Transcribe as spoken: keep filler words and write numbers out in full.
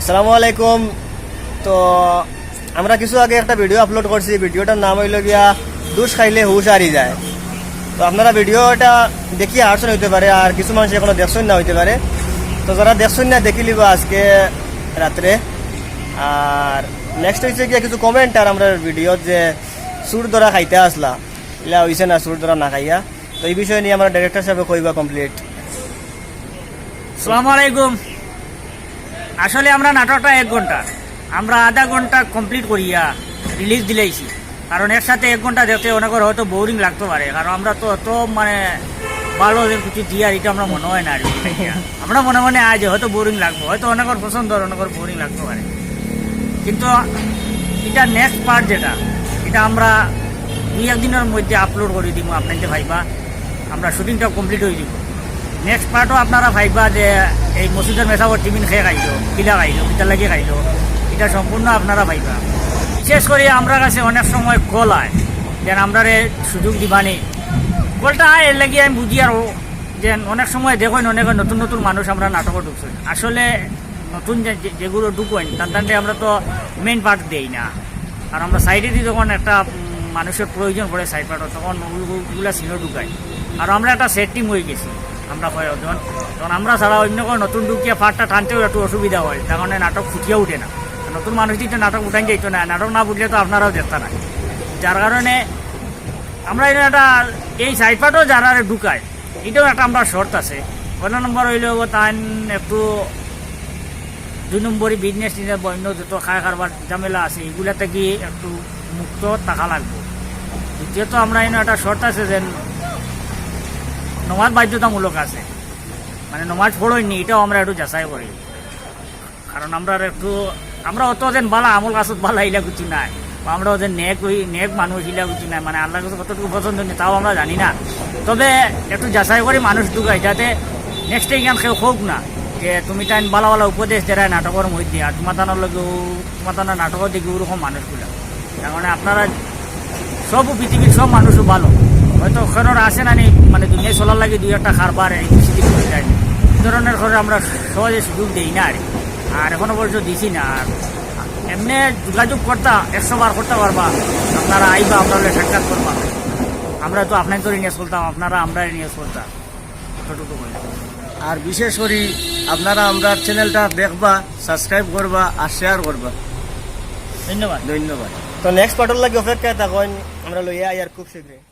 আসসালামু আলাইকুম। তো আমরা কিছু আগে একটা ভিডিও আপলোড করছি, ভিডিওটার নাম অইলো গিয়া দুষ খাইলে হুশ হারি যায়। তো আপনারা ভিডিওটা দেখিয়া হারছইন অইতে পারে, আর কিছু মানুষ এখনো দেখছইন না অইতে পারে। তো যারা দেখছইন না, দেখিলিবা আজকে রাত্রে। আর নেক্সট অইছে গিয়া কিছু কমেন্ট আর আমরার ভিডিওত যে চুর ধরা খাইতা আছলা, ইলা অইছে না চুর ধরা না খাইয়া। তো ই বিষয় নিয়া আমরার ডিরেক্টর সাবে কইবা কমপ্লিট। আসসালামু আলাইকুম। আসলে আমরা নাটকটা এক ঘন্টা, আমরা আধা ঘন্টা কমপ্লিট করিয়া রিলিজ দিলাইছি। কারণ একসাথে এক ঘন্টা দেখতে অনেকর হয়তো বোরিং লাগতে পারে, কারণ আমরা তো অত মানে ভালো যে কিছু দিয়ার ইটা আমরা মনে হয় না আর কি। আমরা মনে মনে আয় যে হয়তো বোরিং লাগবো, হয়তো অনেকর পছন্দ, অনেকর বোরিং লাগতে পারে। কিন্তু ইটা নেক্সট পার্ট যেটা, ইটা আমরা দুই এক দিনর মধ্যে আপলোড করি দিমু, আপনাইন্তে পাইবা। আমরা শুটিংটা কমপ্লিট অই যিবো। নেক্সট পার্টও আপনারা পাইবা যে এই মসজিদর মেসাবর টিফিন খেয়ে খাইলো, কিলা খাইলো, কিতার লাগি খাইলো, ইটা সম্পূর্ণ আপনারা পাইবা। বিশেষ করি আমরার কাছে অনেক সময় কল আয়, যেন আমরারে সুযোগ দিবানি। কলটা আয় এর লাগি আমি বুঝি আর ও যে অনেক সময় দেখইন অনেক নতুন নতুন মানুষ আমরার নাটকো ঢুকছইন। আসলে নতুন যে, যে, যেগুলো ঢুকইন তান তানরে আমরা তো মেইন পার্ট দেই না, আর আমরা সাইডেদি যখন একটা উম, মানুষর প্রয়োজন পড়ে সাইড পার্টও, তখন ওই- ওই- ওগুলা সিনও ঢুকাই। আর আমরা একটা সেট টিম অই গেছি, আমরা কয়েকজন। তখন আমরা ছাড়া অন্য কোনো নতুন ঢুকিয়া পার্টটা টানতেও একটু অসুবিধা হয়, তার কারণে নাটক ফুটিয়া উঠে না। আর নতুন মানুষ দিতে নাটক উঠাই যাইতো না, নাটক না ফুটলে তো আপনারাও দেখতা না। যার কারণে আমরা এনে একটা এই সাইড পার্টও যারা ঢুকায়, এটাও একটা আমরা শর্ত আছে। পয়লা নম্বর অইলো তাইন একটু দুই নম্বরই বিজনেস টিজনেস বা অন্য যত খায় কারবার ঝামেলা আছে, এগুলা থাকি একটু মুক্ত থাকা লাগবো। দ্বিতীয়ত আমরা এনে একটা শর্ত আছে যে নমাজ বাধ্যতামূলক আছে, মানে নমাজ পড়ইননি, এটাও আমরা একটু যাচাই করি। কারণ আমরা একটু, আমরা অত যেন বালা আমল কাজত বালা ইলা কিছু নাই, বা আমরা যে নেক ওই নেক মানুষ ইলা কিছু নাই, মানে আল্লাহর কাছে কতটুকু পছন্দ নেই তাও আমরা জানি না। তবে একটু যাচাই করি মানুষ ঢুকাই, যাতে নেক্সট টাইম কেউ হোক না যে তুমি তাইন বালা বালা উপদেশ দেরায় নাটকর মধ্যে, আর তোমার তানোর লগে ও-, তোমার তানোর নাটকর দিকে ওরকম মানুষগুলা। তার মানে আপনারা সব পৃথিবীর সব মানুষও ভালো, হয়তো ওখানোর আছে না নি, মানে দুনিয়ায় চলার লাগি দুই একটা কারবার এই বেশি দিন হয়ে যায়, এই ধরনের করে আমরা সহজে সুযোগ দেই না আর কি। আর এখনো পর্যন্ত দিছি না। আর এমনি যোগাযোগ করতা, একশো বার করতে পারবা, আপনারা আইবা, আমরা লগে সাক্ষাৎ করবা। আমরা তো আপনার ধরে নিয়ে চলতাম, আপনারা আমরা নিয়ে চলতাম, অতটুকু বলি। আর বিশেষ করি আপনারা আমরার চ্যানেলটা দেখবা, সাবস্ক্রাইব করবা আর শেয়ার করবা। ধন্যবাদ। ধন্যবাদ। তো নেক্সট পার্টর লাগি অপেক্ষায় থাকইন, আমরা লইয়া আইয়ার খুব শীঘ্রই।